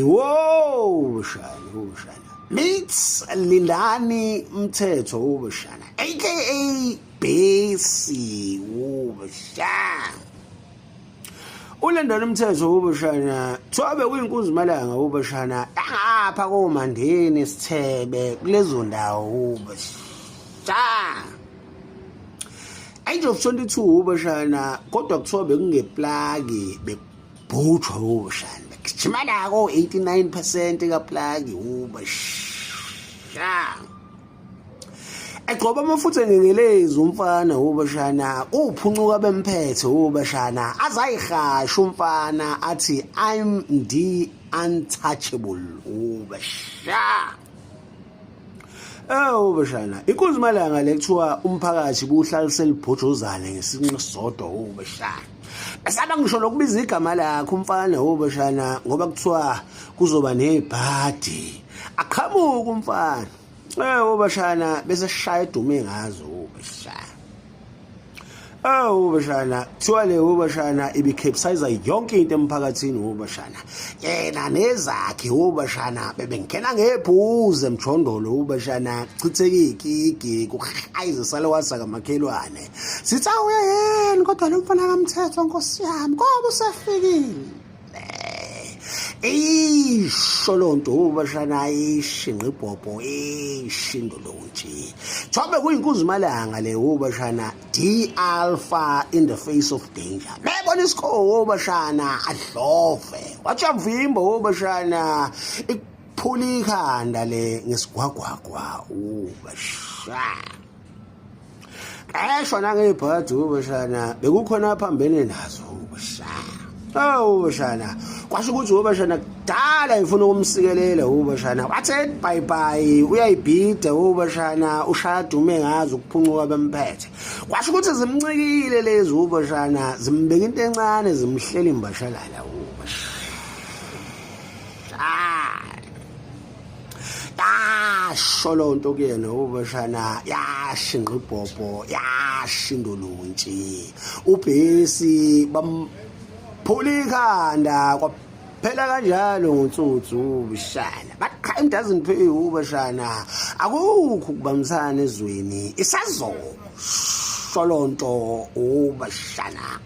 Wow, shana, oh, shana. Meets Lindani Mthetho ubashana, aka Besi ubashana. Ulindani Mthetho ubashana, kuthiwa bekuyinkunzi malanga ubashana, angapha koMandeni Sithebe kulezo ndawo ubashana. Age of 22 ubashana, kodwa kuthiwa bekungeplaki bhujwa ushana begijima nako 89% kaplaki ubashana egcoba amafutha engengelezi umfana ubashana uphuncuka bemphethe ubashana azayihasha umfana athi I'm the untouchable ubashana. Ewu bashana, inkunzi malanga le kuthiwa umphakathi buhlalisela ibhojozane ngesinqe sodwa wu bashana. Besaba ngisho nokubiza igama lakhe umfana wu bashana ngoba kuthiwa kuzoba nebhadi. Aqhamuka umfana. Ewu bashana bese shaya edume ngazo wu bashana. Awu bashana, kuthiwa le ubashana ibicapsize yonke into emphakathini ubashana. Yena nezakhe ubashana bebengena ngebhuze emjondolo ubashana kuchitheka ikigi kuhayize sale wasaka makhelwane. Sithi awuyeni kodwa lo mfana kaMthetho nkosi yami ngoba usefikile. Isho lonto ubashana ishinqa ibhobho ishindolonje. Thobe kuyinkunzi malanga le ubashana D alpha in the face of danger. Bebona isikhowo ubashana adlove. Wathi uyavimba ubashana ikuphula ikhanda le ngesigwagwagwa ubashana. Esho nangebhadi ubashana bekukhona aphambene nazo ubashana. Awu bashana, kwasho ukuthi ubashana kudala ifuna ukumsikelela ubashana. Wathi bye bye uyayibhida ubashana ushaya dume ngazo ukuphuncuka bemphethe. Kwasho ukuthi zimncikile lezi ubashana zimbeka into encane zimhlela imbashalala ubashana. Yasho loo nto kuyena ubashana yashinqa ibhobho yashindolontshi ubhesi bamphula ikhanda kwaphela kanjalo ngotsutsu ubashana. But crime doesn't pay ubashana, akukho ukubambisana ezweni isazosho loo nto ubashana.